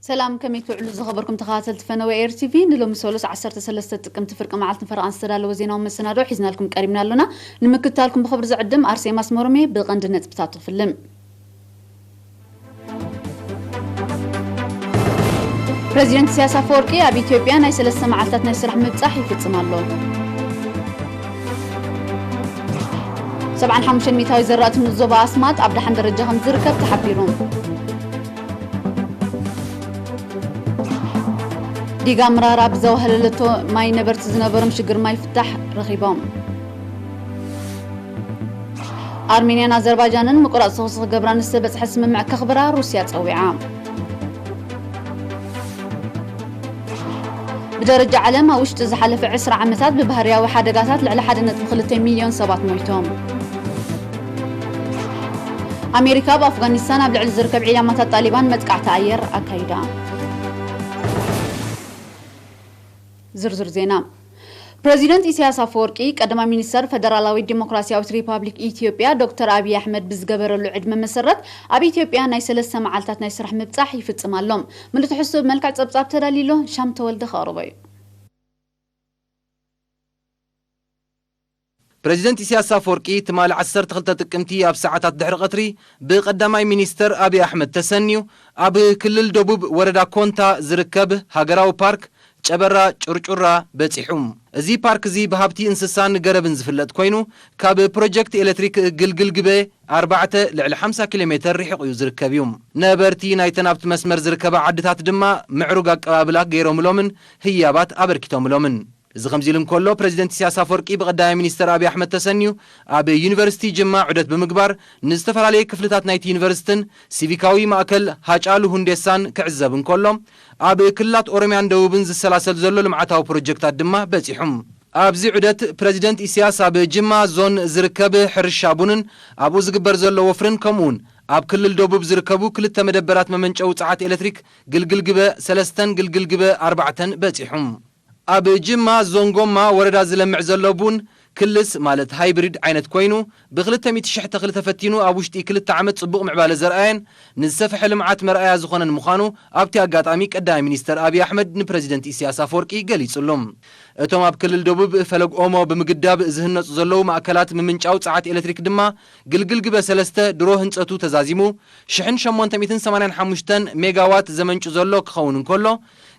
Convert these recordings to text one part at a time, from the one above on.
ሰላም፣ ከመይ ትውዕሉ ዝኸበርኩም ተኸታተልቲ ፈነወ ኤር ቲቪ? ንሎሚ ሰሉስ ዓሰርተ ሰለስተ ጥቅምቲ ፍርቂ መዓልትን ፈረቓን ዝተዳለወ ዜናዊ መሰናዶ ሒዝናልኩም ቀሪብና ኣሎና። ንምክትታልኩም ብኽብሪ ዝዕድም ኣርሴማ ኣስመሮም እየ። ብቐንዲ ነጥብታቱ ክፍልም። ፕረዚደንት ኢሳያስ ኣፈወርቂ ኣብ ኢትዮጵያ ናይ ሰለስተ መዓልታት ናይ ስራሕ ምብጻሕ ይፍጽም ኣሎ። ሰብዓን ሓሙሽተን ሚእታዊ ዘራእቲ ንዞባ ኣስማጥ ኣብ ደሓን ደረጃ ከም ዝርከብ ተሓቢሩ። ዲጋ ምራራ ብዘዋህለለቶ ማይ ነበርቲ ዝነበሮም ሽግር ማይ ፍታሕ ረኺቦም። ኣርሜንያን ኣዘርባይጃንን ምቁራጽ ተኹሲ ክገብራ ንዝተበጽሐ ስምምዕ ከኽብራ ሩስያ ጸዊዓ። ብደረጃ ዓለም ኣብ ውሽጢ ዝሓለፈ ዕስራ ዓመታት ብባህርያዊ ሓደጋታት ልዕሊ ሓደ ነጥቢ ክልተ ሚልዮን ሰባት ሞይቶም። ኣሜሪካ ኣብ ኣፍጋኒስታን ኣብ ልዕሊ ዝርከብ ዒላማታት ጣሊባን መጥቃዕቲ ኣየር ኣካይዳ። ዝርዝር ዜና። ፕረዚደንት ኢሳያስ ኣፈወርቂ፣ ቀዳማይ ሚኒስተር ፈደራላዊት ዲሞክራሲያዊት ሪፓብሊክ ኢትዮጵያ ዶክተር ኣብይ ኣሕመድ ብዝገበረሉ ዕድመ መሰረት ኣብ ኢትዮጵያ ናይ ሰለስተ መዓልታት ናይ ስራሕ ምብጻሕ ይፍጽም ኣሎ። ምሉእ ትሕዝቶ ብመልክዕ ጸብጻብ ተዳልዩ ኣሎ። ሻም ተወልደ ከቕርቦ እዩ። ፕረዚደንት ኢሳያስ ኣፈወርቂ ትማሊ ዓሰርተ ክልተ ጥቅምቲ ኣብ ሰዓታት ድሕሪ ቀትሪ ብቀዳማይ ሚኒስተር ኣብይ ኣሕመድ ተሰንዩ ኣብ ክልል ደቡብ ወረዳ ኮንታ ዝርከብ ሃገራዊ ፓርክ ጨበራ ጩርጩራ በጺሑ። እዚ ፓርክ እዚ ብሃብቲ እንስሳን ገረብን ዝፍለጥ ኮይኑ፣ ካብ ፕሮጀክት ኤሌክትሪክ ግልግል ግበ ኣርባዕተ ልዕሊ ሓምሳ ኪሎ ሜተር ርሒቑ እዩ ዝርከብ እዩ። ነበርቲ ናይተን ኣብቲ መስመር ዝርከባ ዓድታት ድማ ምዕሩግ ኣቀባብላ ገይሮምሎምን ህያባት ኣበርኪቶምሎምን። እዚ ከምዚ ኢሉ እንከሎ፣ ፕረዚደንት ኢሳያስ ኣፈወርቂ ብቀዳማይ ሚኒስተር ኣብይ ኣሕመድ ተሰንዩ ኣብ ዩኒቨርሲቲ ጅማ ዑደት ብምግባር ንዝተፈላለየ ክፍልታት ናይቲ ዩኒቨርሲቲን ሲቪካዊ ማእከል ሃጫሉ ሁንዴሳን ክዕዘብ እንከሎ፣ ኣብ ክልላት ኦሮሚያን ደቡብን ዝሰላሰል ዘሎ ልምዓታዊ ፕሮጀክታት ድማ በጺሑ። ኣብዚ ዑደት ፕረዚደንት ኢሳያስ ኣብ ጅማ ዞን ዝርከብ ሕርሻ ቡንን ኣብኡ ዝግበር ዘሎ ወፍርን ከምኡውን ኣብ ክልል ደቡብ ዝርከቡ ክልተ መደበራት መመንጨዊ ጸዓት ኤሌክትሪክ ግልግል ግበ ሰለስተን ግልግል ግበ ኣርባዕተን በጺሑ። ኣብ ጅማ ዞን ጎማ ወረዳ ዝለምዕ ዘሎ ቡን ክልስ ማለት ሃይብሪድ ዓይነት ኮይኑ፣ ብክልተ ሚእቲ ሽሕ ተኽሊ ተፈቲኑ ኣብ ውሽጢ ክልተ ዓመት ጽቡቕ ምዕባለ ዘርኣየን ንዝሰፍሐ ልምዓት መርኣያ ዝኾነን ምዃኑ ኣብቲ ኣጋጣሚ ቀዳማይ ሚኒስተር ኣብይ ኣሕመድ ንፕረዚደንት ኢሳያስ ኣፈወርቂ ገሊጹሉ። እቶም ኣብ ክልል ደቡብ ፈለግ ኦሞ ብምግዳብ ዝህነጹ ዘለዉ ማእከላት ምምንጫው ጸዓት ኤሌክትሪክ ድማ ግልግል ግበ ሰለስተ ድሮ ህንጸቱ ተዛዚሙ ሽሕን ሸሞንተ ሚእትን ሰማንያን ሓሙሽተን ሜጋዋት ዘመንጩ ዘሎ ክኸውን እንከሎ፣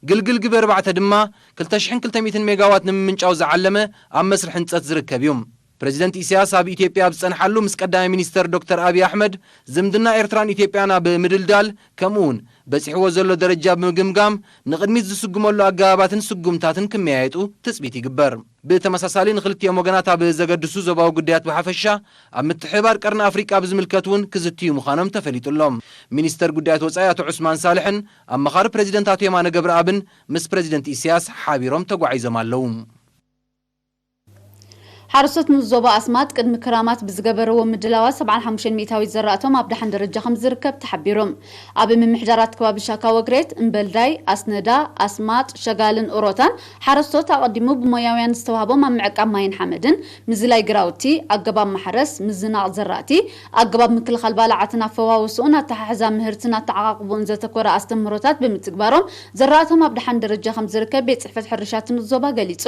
ግልግል ግበ ኣርባዕተ ድማ ክልተ ሽሕን ክልተ ሚእትን ሜጋዋት ንምምንጫው ዝዓለመ ኣብ መስርሕ ህንጸት ዝርከብ እዩ። ፕረዚደንት ኢሳያስ ኣብ ኢትዮጵያ ኣብ ዝጸንሓሉ ምስ ቀዳማይ ሚኒስተር ዶክተር ኣብይ ኣሕመድ ዝምድና ኤርትራን ኢትዮጵያን ኣብ ምድልዳል ከምኡውን በጺሕዎ ዘሎ ደረጃ ብምግምጋም ንቕድሚት ዝስጉመሉ ኣገባባትን ስጉምታትን ክመያየጡ ትጽቢት ይግበር። ብተመሳሳሊ ንክልቲኦም ወገናት ኣብ ዘገድሱ ዞባዊ ጉዳያት ብሓፈሻ ኣብ ምትሕብባር ቀርኒ ኣፍሪቃ ብዝምልከት እውን ክዝትዩ ምዃኖም ተፈሊጡ ኣሎ። ሚኒስተር ጉዳያት ወጻኢ ኣቶ ዑስማን ሳልሕን ኣማኻሪ ፕረዚደንት ኣቶ የማነ ገብረኣብን ምስ ፕረዚደንት ኢሳያስ ሓቢሮም ተጓዒዞም ኣለዉ። ሓረስቶት ንኡስ ዞባ ኣስማጥ ቅድሚ ክራማት ብዝገበርዎ ምድላዋት ሰብዓን ሓሙሽተን ሚእታዊት ዘራእቶም ኣብ ደሓን ደረጃ ከም ዝርከብ ተሓቢሩ። ኣብ ምምሕዳራት ከባቢ ሻካ ወግሬት፣ እምበልዳይ፣ ኣስነዳ፣ ኣስማጥ፣ ሸጋልን ኡሮታን ሓረስቶት ኣቐዲሙ ብሞያውያን ዝተዋህቦም ኣብ ምዕቃብ ማይን ሓመድን፣ ምዝላይ ግራውቲ፣ ኣገባብ ማሕረስ፣ ምዝናቕ ዘራእቲ፣ ኣገባብ ምክልኻል ባልዓትን ኣፈዋውስኡን ኣተሓሕዛ ምህርትን ኣተዓቓቕብኡን ዘተኮረ ኣስተምህሮታት ብምትግባሮም ዘራእቶም ኣብ ደሓን ደረጃ ከም ዝርከብ ቤት ጽሕፈት ሕርሻ እቲ ንኡስ ዞባ ገሊጹ።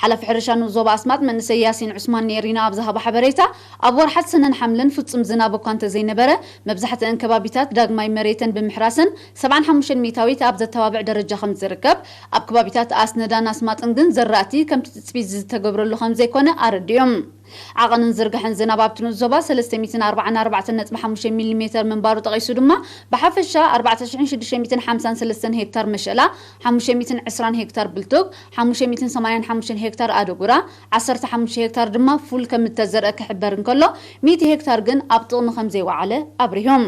ሓላፊ ሕርሻ ንኡስ ዞባ ኣስማጥ መንእሰይ ያሲን ዑስማን ንኤሪና ኣብ ዝሃቦ ሓበሬታ፣ ኣብ ወርሓት ሰነን ሓምለን ፍጹም ዝናብ እኳ እንተዘይነበረ፣ መብዛሕትአን ከባቢታት ዳግማይ መሬተን ብምሕራሰን ሰብዓን ሓሙሽተን ሚእታዊት ኣብ ዘተባብዕ ደረጃ ከም ዝርከብ፣ ኣብ ከባቢታት ኣስነዳን ኣስማጥን ግን ዘራእቲ ከምቲ ትጽቢት ዝተገብረሉ ከም ዘይኮነ ኣረዲኦም። ዓቐንን ዝርግሐን ዝናብ ኣብቲ ንኡስ ዞባ ሰለስተ ሚእትን ኣርባዓን ኣርባዕተን ነጥቢ ሓሙሽተ ሚሊ ሜተር ምንባሩ ጠቒሱ ድማ፣ ብሓፈሻ ኣርባዕተ ሽሕን ሽዱሽተ ሚእትን ሓምሳን ሰለስተን ሄክታር መሸላ፣ ሓሙሽተ ሚእትን ዕስራን ሄክታር ብልቱግ፣ ሓሙሽተ ሚእትን ሰማንያን ሓሙሽተን ሄክታር ኣደጉራ፣ ዓሰርተ ሓሙሽተ ሄክታር ድማ ፉል ከም እተዘርአ ክሕበር እንከሎ፣ ሚእቲ ሄክታር ግን ኣብ ጥቕሚ ከም ዘይወዓለ ኣብሪሆም።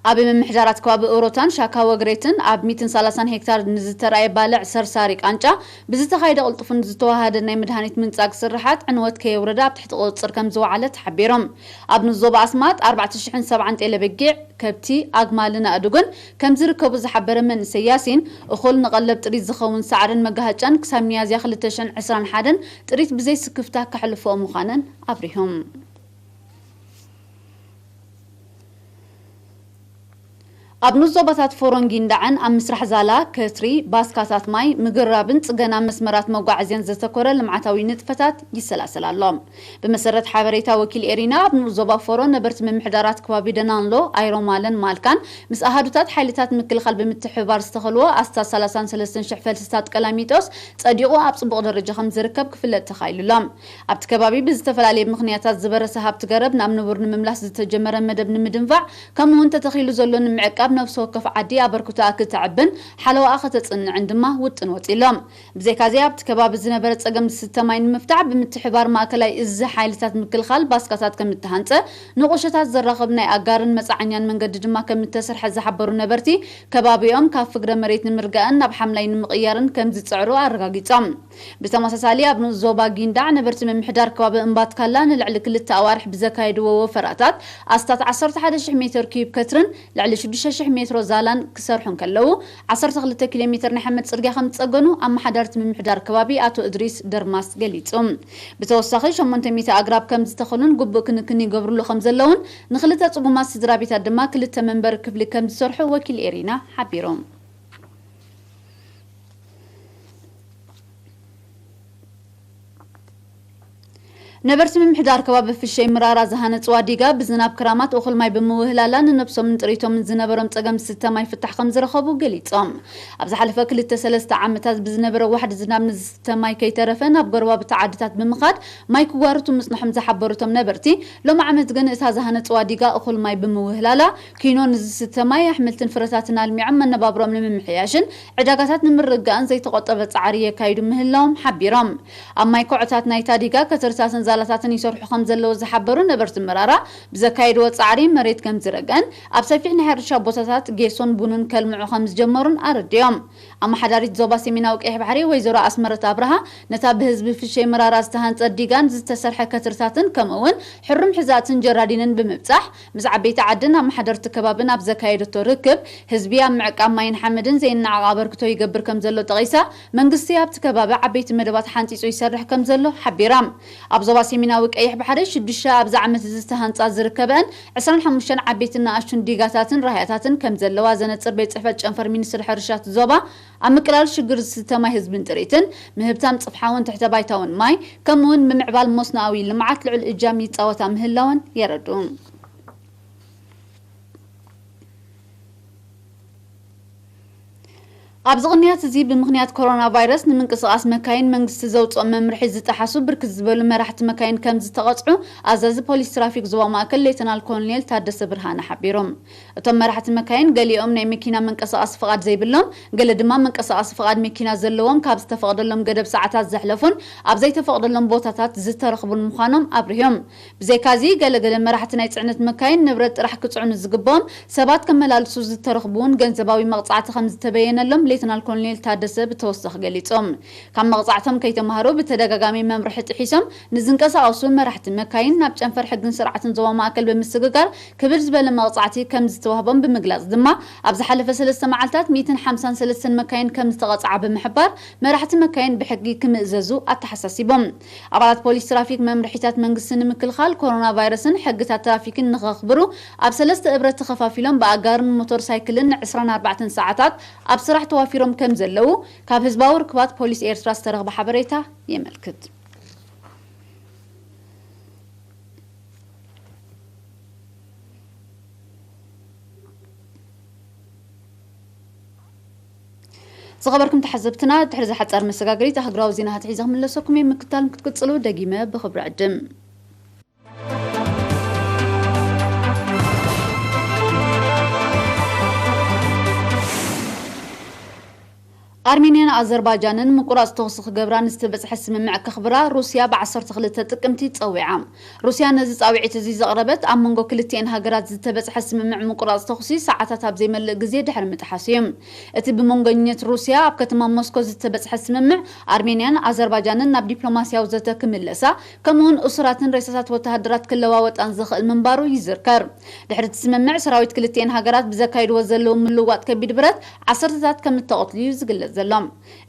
ኣብ ምምሕዳራት ከባቢ ኦሮታን ሻካ ወግሬትን ኣብ ሚእትን ሰላሳን ሄክታር ንዝተራእየ ባልዕ ሰርሳሪ ቃንጫ ብዝተኻየደ ቅልጡፍን ዝተዋሃደ ናይ መድሃኒት ምንጻግ ስርሓት ዕንወት ከየውረደ ኣብ ትሕቲ ቁጽጽር ከም ዝወዓለ ተሓቢሮም። ኣብ ንኡስ ዞባ ኣስማጥ ኣርባዕተ ሽሕን ሰብዓን ጤለ በጊዕ፣ ከብቲ፣ ኣግማልን ኣእዱግን ከም ዝርከቡ ዝሓበረ መንእሰይ ያሲን፣ እኹል ንቐለብ ጥሪት ዝኸውን ሳዕርን መጋሃጫን ክሳብ ሚያዝያ ክልተ ሽሕን ዕስራን ሓደን ጥሪት ብዘይ ስክፍታ ከሕልፍኦ ምዃነን ኣብሪሆም። ኣብ ንኡስ ዞባታት ፎሮን ጊንዳዕን ኣብ ምስራሕ ዛላ፣ ከትሪ፣ ባስካታት ማይ፣ ምግራብን ጽገና መስመራት መጓዓዝያን ዘተኮረ ልምዓታዊ ንጥፈታት ይሰላሰል ኣሎ። ብመሰረት ሓበሬታ ወኪል ኤሪና፣ ኣብ ንኡስ ዞባ ፎሮን ነበርቲ ምምሕዳራት ከባቢ ደናንሎ፣ ኣይሮማለን ማልካን ምስ ኣሃዱታት ሓይልታት ምክልኻል ብምትሕብባር ዝተኸልዎ ኣስታት ሰላሳን ሰለስተን ሽሕ ፈልስታት ቀላሚጦስ ጸዲቑ ኣብ ጽቡቕ ደረጃ ከም ዝርከብ ክፍለጥ ተኻኢሉ ኣሎ። ኣብቲ ከባቢ ብዝተፈላለየ ምኽንያታት ዝበረሰ ሃብቲ ገረብ ናብ ንቡር ንምምላስ ዝተጀመረ መደብ ንምድንፋዕ፣ ከምኡ እውን ተተኺሉ ዘሎ ንምዕቃብ ነፍሲ ወከፍ ዓዲ ኣበርክቶኣ ክተዕብን ሓለዋኣ ከተጽንዕን ድማ ውጥን ወጺሎም። ብዘይካዚ ኣብቲ ከባቢ ዝነበረ ጸገም ዝስተ ማይ ንምፍታሕ ብምትሕባር ማእከላይ እዚ ሓይልታት ምክልኻል ባስካታት ከም እተሃንጸ፣ ንቑሸታት ዘራኽብ ናይ ኣጋርን መጻዓኛን መንገዲ ድማ ከም እተሰርሐ ዝሓበሩ ነበርቲ፣ ከባቢኦም ካብ ፍግረ መሬት ንምርጋእን ናብ ሓምላይ ንምቕያርን ከም ዝጽዕሩ ኣረጋጊጾም። ብተመሳሳሊ ኣብ ንኡስ ዞባ ጊንዳዕ ነበርቲ ምምሕዳር ከባቢ እምባትካላ ንልዕሊ ክልተ ኣዋርሕ ብዘካየድዎ ወፈራታት ኣስታት ዓሰርተ ሓደ ሽሕ ሜትር ኪዩብ ከትርን ልዕሊ ሽዱሽተ ሽሕ ሜትሮ ዛላን ክሰርሑ እንከለዉ፣ ዓሰርተ ክልተ ኪሎ ሜትር ናይ ሓመድ ጽርግያ ከም ዝጸገኑ ኣመሓዳርቲ ምምሕዳር ከባቢ ኣቶ እድሪስ ደርማስ ገሊጹ። ብተወሳኺ ሸሞንተ ሚእቲ ኣግራብ ከም ዝተኸሉን ግቡእ ክንክን ይገብርሉ ከም ዘለውን ንክልተ ጽጉማት ስድራ ቤታት ድማ ክልተ መንበሪ ክፍሊ ከም ዝሰርሑ ወኪል ኤሪና ሓቢሩ። ነበርቲ ምምሕዳር ከባቢ ፍሸይ ምራራ ዝሃነፅዋ ዲጋ ብዝናብ ክራማት እኹል ማይ ብምውህላላ ንነብሶምን ጥሪቶምን ዝነበሮም ፀገም ዝስተ ማይ ፍታሕ ከም ዝረኸቡ ገሊፆም። ኣብ ዝሓለፈ ክልተ ሰለስተ ዓመታት ብዝነበረ ዋሕዲ ዝናብ ንዝስተ ማይ ከይተረፈ ናብ ጎረባብቲ ዓድታት ብምኻድ ማይ ክጓርቱ ምፅንሖም ዝሓበሩቶም ነበርቲ፣ ሎም ዓመት ግን እታ ዝሃነፅዋ ዲጋ እኹል ማይ ብምውህላላ ኪኖ ንዝስተ ማይ ኣሕምልትን ፍረታትን ኣልሚዖም መነባብሮም ንምምሕያሽን ዕዳጋታት ንምርግጋእን ዘይተቆጠበ ፃዕሪ የካይዱ ምህላዎም ሓቢሮም። ኣብ ማይ ኮዖታት ናይታ ዲጋ ከትርታትን ዛላታትን ይሰርሑ ከም ዘለዉ ዝሓበሩ ነበርቲ መራራ ብዘካየድዎ ፃዕሪ መሬት ከም ዝረግአን ኣብ ሰፊሕ ናይ ሕርሻ ቦታታት ጌሶን ቡንን ከልምዑ ከም ዝጀመሩን ኣረዲኦም። ኣመሓዳሪት ዞባ ሰሜናዊ ቀይሕ ባሕሪ ወይዘሮ ኣስመረት ኣብርሃ ነታ ብህዝቢ ፍሸይ መራራ ዝተሃንጸት ዲጋን ዝተሰርሐ ከትርታትን ከምኡ እውን ሕሩም ሕዛእትን ጀራዲንን ብምብጻሕ ምስ ዓበይቲ ዓድን ኣመሓደርቲ ከባብን ኣብ ዘካየደቶ ርክብ ህዝቢ ኣብ ምዕቃብ ማይን ሓመድን ዘየናዕቕ ኣበርክቶ ይገብር ከም ዘሎ ጠቒሳ መንግስቲ ኣብቲ ከባቢ ዓበይቲ መደባት ሓንጺጹ ይሰርሕ ከም ዘሎ ሓቢራ። ኣብ ዞባ ሰሜናዊ ቀይሕ ባሕሪ ሽዱሽተ ኣብዚ ዓመት እዚ ዝተሃንጻ ዝርከበአን ዕስራን ሓሙሽተን ዓበይትን ንኣሽቱን ዲጋታትን ራህያታትን ከም ዘለዋ ዘነጽር ቤት ጽሕፈት ጨንፈር ሚኒስትሪ ሕርሻ እቲ ዞባ ኣብ ምቅላል ሽግር ዝስተ ማይ ህዝብን ጥሪትን ምህብታም ጽፍሓውን ትሕተ ባይታውን ማይ ከምኡ እውን ብምዕባል መስኖኣዊ ልምዓት ልዑል እጃም ይጻወታ ምህላወን የረድኡ። ኣብዚ ቅንያት እዚ ብምኽንያት ኮሮና ቫይረስ ንምንቅስቓስ መካይን መንግስቲ ዘውፅኦ መምርሒ ዝጠሓሱ ብርክት ዝበሉ መራሕቲ መካይን ከም ዝተቐፅዑ ኣዛዚ ፖሊስ ትራፊክ ዞባ ማእከል ሌተናል ኮሎኔል ታደሰ ብርሃነ ሓቢሮም። እቶም መራሕቲ መካይን ገሊኦም ናይ መኪና መንቀሳቐሲ ፍቓድ ዘይብሎም፣ ገለ ድማ መንቀሳቐሲ ፍቓድ መኪና ዘለዎም ካብ ዝተፈቕደሎም ገደብ ሰዓታት ዘሕለፉን ኣብ ዘይተፈቕደሎም ቦታታት ዝተረኽቡን ምዃኖም ኣብሪሆም። ብዘይካዚ ገለገለ መራሕቲ ናይ ፅዕነት መካይን ንብረት ጥራሕ ክፅዕኑ ዝግብኦም ሰባት ከመላልሱ ዝተረኽቡ እውን ገንዘባዊ መቕፃዕቲ ከም ዝተበየነሎም ሌተናል ኮሎኔል ታደሰ ብተወሳኺ ገሊፆም። ካብ መቕፃዕቶም ከይተማሃሩ ብተደጋጋሚ መምርሒ ጥሒሶም ንዝንቀሳቐሱ መራሕቲ መካይን ናብ ጨንፈር ሕግን ስርዓትን ዞባ ማእከል ብምስግጋር ክብድ ዝበለ መቕፃዕቲ ከም ዝተዋህቦም ብምግላፅ ድማ ኣብ ዝሓለፈ ሰለስተ መዓልታት ሚእትን ሓምሳን ሰለስተን መካይን ከም ዝተቐፅዓ ብምሕባር መራሕቲ መካይን ብሕጊ ክምእዘዙ ኣተሓሳሲቦም። ኣባላት ፖሊስ ትራፊክ መምርሒታት መንግስቲ ንምክልኻል ኮሮና ቫይረስን ሕግታት ትራፊክን ንኸኽብሩ ኣብ ሰለስተ እብረት ተኸፋፊሎም ብኣጋርን ሞተር ሳይክልን ንዕስራን ኣርባዕተን ሰዓታት ኣብ ስራሕ ተዋፊሮም ከም ዘለዉ ካብ ህዝባዊ ርክባት ፖሊስ ኤርትራ ዝተረኽበ ሓበሬታ የመልክት። ዝኸበርኩም ተሓዘብትና፣ ድሕሪ ዝሓጸር መሰጋገሪት ኣህጉራዊ ዜናታት ሒዘ ክምለሰኩም እየ። ምክታል ክትቅጽሉ ደጊመ ብኽብሪ ዕድም። ኣርሜንያን ኣዘርባጃንን ምቁራጽ ተኹሲ ክገብራ ንዝተበጽሐ ስምምዕ ከኽብራ ሩስያ ብ ዓሰርተ ክልተ ጥቅምቲ ጸዊዓ። ሩስያ ነዚ ጻውዒት እዚ ዘቕረበት ኣብ መንጎ ክልቲኤን ሃገራት ዝተበጽሐ ስምምዕ ምቁራጽ ተኹሲ ሰዓታት ኣብ ዘይመልእ ግዜ ድሕሪ ምጥሓሱ እዩ። እቲ ብመንጎኝነት ሩስያ ኣብ ከተማ ሞስኮ ዝተበጽሐ ስምምዕ ኣርሜንያን ኣዘርባጃንን ናብ ዲፕሎማስያዊ ዘተ ክምለሳ ከምኡውን እሱራትን ሬሳታት ወተሃደራት ክለዋወጣን ዘኽእል ምንባሩ ይዝከር። ድሕሪ እቲ ስምምዕ ሰራዊት ክልቲኤን ሃገራት ብዘካይድዎ ዘለዉ ምልውዋጥ ከቢድ ብረት ዓሰርተታት ከም እተቐትሉ እዩ ዝግለጽ ዘሎ።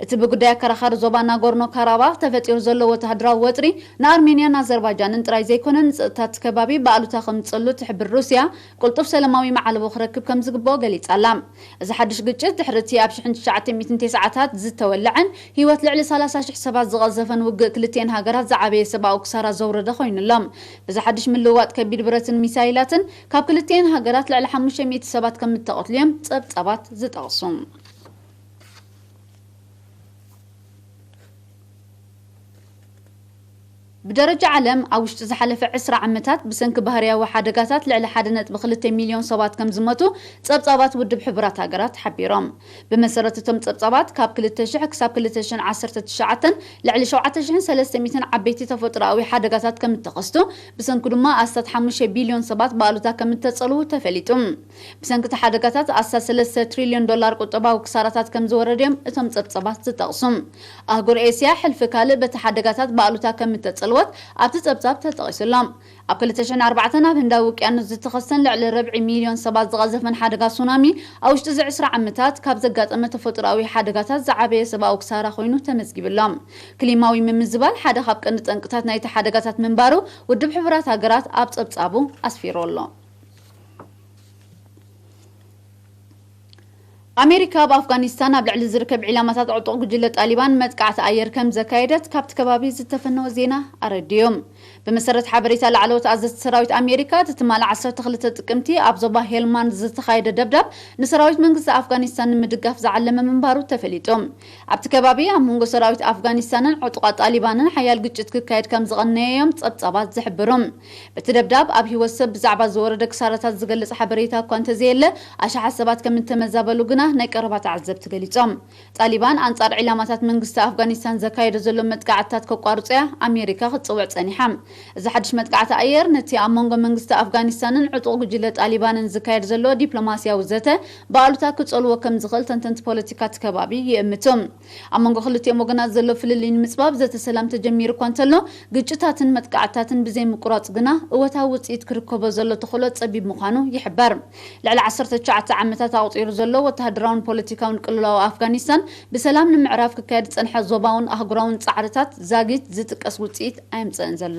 እቲ ብጉዳይ ኣከራኻሪ ዞባ ናጎርኖ ካራባኽ ተፈጢሩ ዘሎ ወተሃደራዊ ወጥሪ ንኣርሜንያን ኣዘርባይጃንን ጥራይ ዘይኮነ፣ ንጸጥታ እቲ ከባቢ ብኣሉታ ከምጽሉ ትሕብር ሩስያ፣ ቅልጡፍ ሰላማዊ መዓልቦ ክረክብ ከም ዝግብኦ ገሊጻ ኣላ። እዚ ሓድሽ ግጭት ድሕሪ እቲ ኣብ ሽሕን ትሽዓተ ሚእትን ተስዓታት ዝተወልዐን ህይወት ልዕሊ ሰላሳ ሽሕ ሰባት ዝቐዘፈን ውግእ ክልቲኤን ሃገራት ዝዓበየ ሰብኣዊ ክሳራ ዘውረደ ኮይኑ ኣሎ። በዚ ሓድሽ ምልውዋጥ ከቢድ ብረትን ሚሳይላትን ካብ ክልቲኤን ሃገራት ልዕሊ ሓሙሽተ ሚእቲ ሰባት ከም እተቐትሉ እዮም ጸብጻባት ዝጠቕሱ። ብደረጃ ዓለም ኣብ ውሽጢ ዝሓለፈ ዕስራ ዓመታት ብሰንኪ ባህርያዊ ሓደጋታት ልዕሊ ሓደ ነጥቢ ክልተ ሚልዮን ሰባት ከም ዝሞቱ ጸብጻባት ውድብ ሕቡራት ሃገራት ሓቢሮም። ብመሰረት እቶም ጸብጻባት ካብ ክልተ ሽሕ ክሳብ ክልተ ሽሕን ዓሰርተ ትሽዓተን ልዕሊ ሸውዓተ ሽሕን ሰለስተ ሚእትን ዓበይቲ ተፈጥሮኣዊ ሓደጋታት ከም እተኸስቱ፣ ብሰንኩ ድማ ኣስታት ሓሙሽተ ቢልዮን ሰባት ብኣሉታ ከም እተጸልዉ ተፈሊጡ። ብሰንኪ እቲ ሓደጋታት ኣስታት ሰለስተ ትሪልዮን ዶላር ቁጠባዊ ክሳራታት ከም ዝወረደ እዮም እቶም ጸብጻባት ዝጠቕሱ። ኣህጉር ኤስያ ሕልፊ ካልእ በቲ ሓደጋታት ብኣሉታ ከም እተጸልወት ኣብቲ ጸብጻብ ተጠቒሱ ኣሎ። ኣብ ክልተ ሽሕን ኣርባዕተን ኣብ ህንዳዊ ውቅያኖስ ዝተኸስተን ልዕሊ ርብዒ ሚልዮን ሰባት ዝቐዘፈን ሓደጋ ሱናሚ ኣብ ውሽጢ እዚ ዕስራ ዓመታት ካብ ዘጋጠመ ተፈጥሮኣዊ ሓደጋታት ዝዓበየ ሰብኣዊ ክሳራ ኮይኑ ተመዝጊቡ ኣሎ። ክሊማዊ ምምዝባል ሓደ ካብ ቀንዲ ጠንቅታት ናይቲ ሓደጋታት ምንባሩ ውድብ ሕቡራት ሃገራት ኣብ ጸብጻቡ ኣስፊሩ ኣሎ። ኣሜሪካ ኣብ ኣፍጋኒስታን ኣብ ልዕሊ ዝርከብ ዒላማታት ዕጡቕ ጉጅለ ጣሊባን መጥቃዕቲ ኣየር ከም ዘካየደት ካብቲ ከባቢ ዝተፈነወ ዜና ኣረዲኡ። ብመሰረት ሓበሬታ ላዕለዎት ኣዘዝቲ ሰራዊት ኣሜሪካ፣ እቲ ትማሊ ዓሰርተ ክልተ ጥቅምቲ ኣብ ዞባ ሄልማንድ ዝተኻየደ ደብዳብ ንሰራዊት መንግስቲ ኣፍጋኒስታን ንምድጋፍ ዝዓለመ ምንባሩ ተፈሊጡ። ኣብቲ ከባቢ ኣብ መንጎ ሰራዊት ኣፍጋኒስታንን ዕጡቓት ጣሊባንን ሓያል ግጭት ክካየድ ከም ዝቐነየ እዮም ጸብጻባት ዝሕብሩ። በቲ ደብዳብ ኣብ ህይወት ሰብ ብዛዕባ ዝወረደ ክሳራታት ዝገልጽ ሓበሬታ እኳ እንተዘየለ፣ ኣሽሓት ሰባት ከም እተመዛበሉ ግና ናይ ቀረባ ተዓዘብቲ ገሊጾም። ጣሊባን ኣንጻር ዒላማታት መንግስቲ ኣፍጋኒስታን ዘካየዶ ዘሎ መጥቃዕትታት ከቋርጾ እያ ኣሜሪካ ክትጽውዕ ጸኒሓ። እዚ ሓድሽ መጥቃዕቲ ኣየር ነቲ ኣብ መንጎ መንግስቲ ኣፍጋኒስታንን ዕጡቕ ጉጅለ ጣሊባንን ዝካየድ ዘሎ ዲፕሎማስያዊ ዘተ ብኣሉታ ክጸልዎ ከም ዝኽእል ተንተንቲ ፖለቲካ እቲ ከባቢ ይእምቱ። ኣብ መንጎ ክልቲኦም ወገናት ዘሎ ፍልልይ ንምጽባብ ዘተ ሰላም ተጀሚሩ እኳ እንተሎ፣ ግጭታትን መጥቃዕትታትን ብዘይምቁራጽ ግና እወታዊ ውጽኢት ክርከቦ ዘሎ ተኽእሎ ጸቢብ ምዃኑ ይሕበር። ልዕሊ ዓሰርተ ትሽዓተ ዓመታት ኣቑጺሩ ዘሎ ወተሃደራውን ፖለቲካውን ቅልውላው ኣፍጋኒስታን ብሰላም ንምዕራፍ ክካየድ ዝጸንሐ ዞባውን ኣህጉራውን ጻዕርታት ዛጊት ዝጥቀስ ውጽኢት ኣየምጸእን ዘሎ።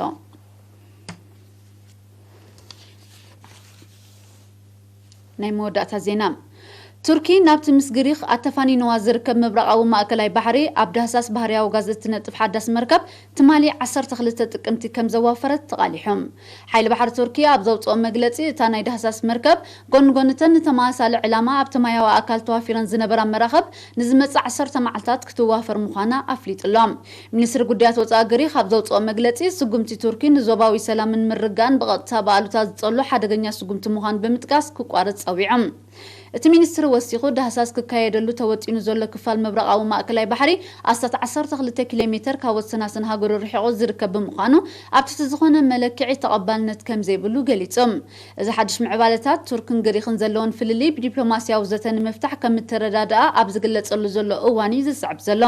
ናይ መወዳእታ ዜና። ቱርኪ ናብቲ ምስ ግሪኽ ኣተፋኒንዋ ዝርከብ ምብራቓዊ ማእከላይ ባሕሪ ኣብ ዳህሳስ ባህርያዊ ጋዝ እትነጥፍ ሓዳስ መርከብ ትማሊ ዓሰርተ ክልተ ጥቅምቲ ከም ዘዋፈረት ተቓሊሑ። ሓይሊ ባሕሪ ቱርኪ ኣብ ዘውጽኦ መግለጺ፣ እታ ናይ ዳህሳስ መርከብ ጎኒ ጎኒ እተን ንተመሳሳሊ ዕላማ ኣብቲ ማያዊ ኣካል ተዋፊረን ዝነበራ መራኽብ ንዝመጽእ ዓሰርተ መዓልታት ክትዋፈር ምዃና ኣፍሊጡ ኣሎ። ሚኒስትሪ ጉዳያት ወጻኢ ግሪኽ ኣብ ዘውጽኦ መግለጺ፣ ስጉምቲ ቱርኪ ንዞባዊ ሰላምን ምርግጋእን ብቐጥታ ብኣሉታ ዝጸሉ ሓደገኛ ስጉምቲ ምዃኑ ብምጥቃስ ክቋረጽ ጸዊዑ። እቲ ሚኒስትሪ ወሲኹ፣ ዳህሳስ ክካየደሉ ተወጢኑ ዘሎ ክፋል ምብራቓዊ ማእከላይ ባሕሪ ኣስታት ዓሰርተ ክልተ ኪሎ ሜተር ካብ ወሰናስን ሃገሩ ርሒቑ ዝርከብ ብምዃኑ፣ ኣብ ትሕቲ ዝኾነ መለክዒ ተቐባልነት ከም ዘይብሉ ገሊጹ። እዚ ሓድሽ ምዕባለታት፣ ቱርክን ግሪኽን ዘለወን ፍልልይ ብዲፕሎማስያዊ ዘተ ንምፍታሕ ከም እተረዳድኣ ኣብ ዝግለጸሉ ዘሎ እዋን እዩ ዝስዕብ ዘሎ።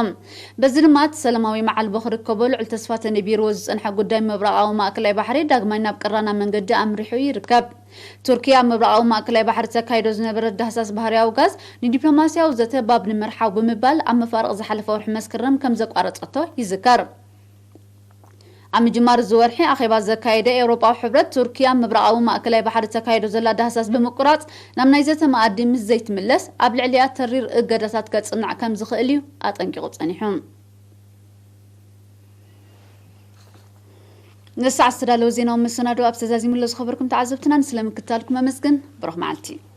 በዚ ድማ፣ እቲ ሰላማዊ መዓልቦ ክርከቦ ልዑል ተስፋ ተነቢርዎ ዝጸንሐ ጉዳይ ምብራቓዊ ማእከላይ ባሕሪ ዳግማይ ናብ ቀራና መንገዲ ኣምሪሑ ይርከብ። ቱርኪ ኣብ ምብራቓዊ ማእከላይ ባሕሪ ተካይዶ ዝነበረ ዳህሳስ ባህርያዊ ጋዝ ንዲፕሎማስያዊ ዘተ ባብ ንምርሓው ብምባል ኣብ መፋርቕ ዝሓለፈ ወርሒ መስከረም ከም ዘቋረጸቶ ይዝከር። ኣብ ምጅማር እዚ ወርሒ ኣኼባ ዘካየደ ኤውሮጳዊ ሕብረት፣ ቱርኪ ኣብ ምብራቓዊ ማእከላይ ባሕሪ ተካይዶ ዘላ ዳህሳስ ብምቁራጽ ናብ ናይ ዘተ መኣዲ ምስ ዘይትምለስ ኣብ ልዕሊኣ ተሪር እገዳታት ከጽንዕ ከም ዝኽእል እዩ ኣጠንቂቑ ጸኒሑ። ንሰዓት ዝተዳለወ ዜናዊ መሰናዶ ኣብ ተዛዚሙሎ ዝኸበርኩም ተዓዘብትና ንስለ ምክታልኩም ኣመስግን። ብሩኽ መዓልቲ።